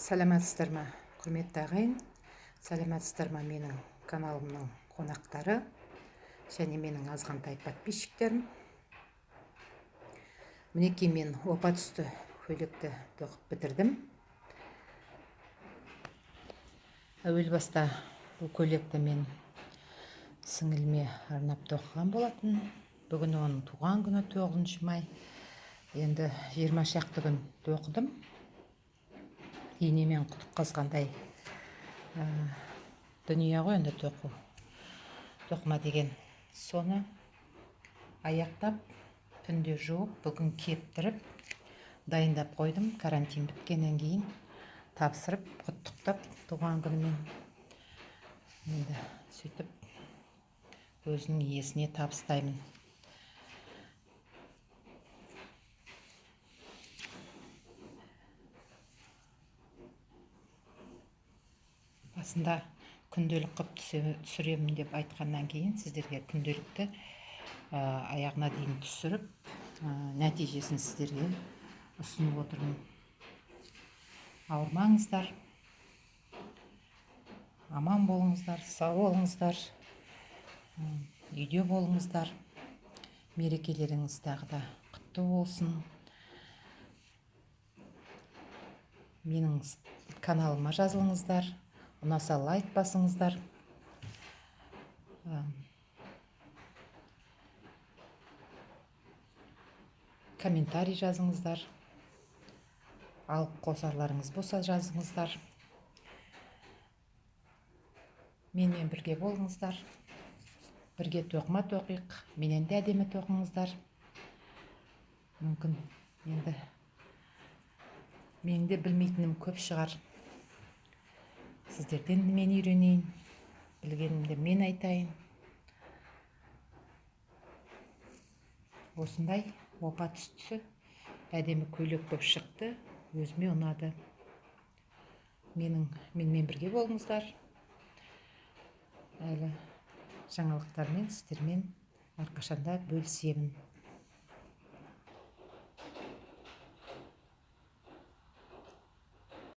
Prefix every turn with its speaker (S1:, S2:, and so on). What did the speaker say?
S1: Сәлеметсіздер ме, құрметті ағайын? Сәлеметсіздер ме, менің каналымның қонақтары және менің азғантай подписчиктерім? Мінекей, мен опа түсті көйлекті тоқып бітірдім. Әуел баста бұл көйлекті мен сіңіліме арнап тоқыған болатын. Бүгін оның туған күні, 9 май. Енді 20 шақты күн тоқыдым. Инемен құдық қазғандай дүние ғой енді тоқу. Тоқыма деген. Соны аяқтап, түнде жуып, бүгін кептіріп, дайындап қойдым. Карантин біткеннен кейін тапсырып, құттықтап туған күнімен. Енді сөйтіп өзінің иесіне табыстаймын. Басында күнделік қып түсіремін деп айтқаннан кейін сіздерге күнделікті аяғына дейін түсіріп, нәтижесін сіздерге ұсынып отырмын. Ауырмаңыздар, аман болыңыздар, сау болыңыздар, үйде болыңыздар. Мерекелеріңіз тағы да құтты болсын. Менің каналыма жазылыңыздар. Ұнаса лайк басыңыздар. Комментарий жазыңыздар. Алып қосарларыңыз болса жазыңыздар. Менімен бірге болыңыздар. Бірге тоқыма тоқиық. Менен де әдемі тоқыңыздар. Мүмкін енді менің де білмейтінім көп шығар. Сіздерден мен үйренейін, білгенімді мен айтайын. Осындай опа түсті, әдемі көйлек болып шықты, өзіме ұнады. Менімен бірге болыңыздар. Әлі жаңалықтармен сіздермен әрқашанда бөлісемін.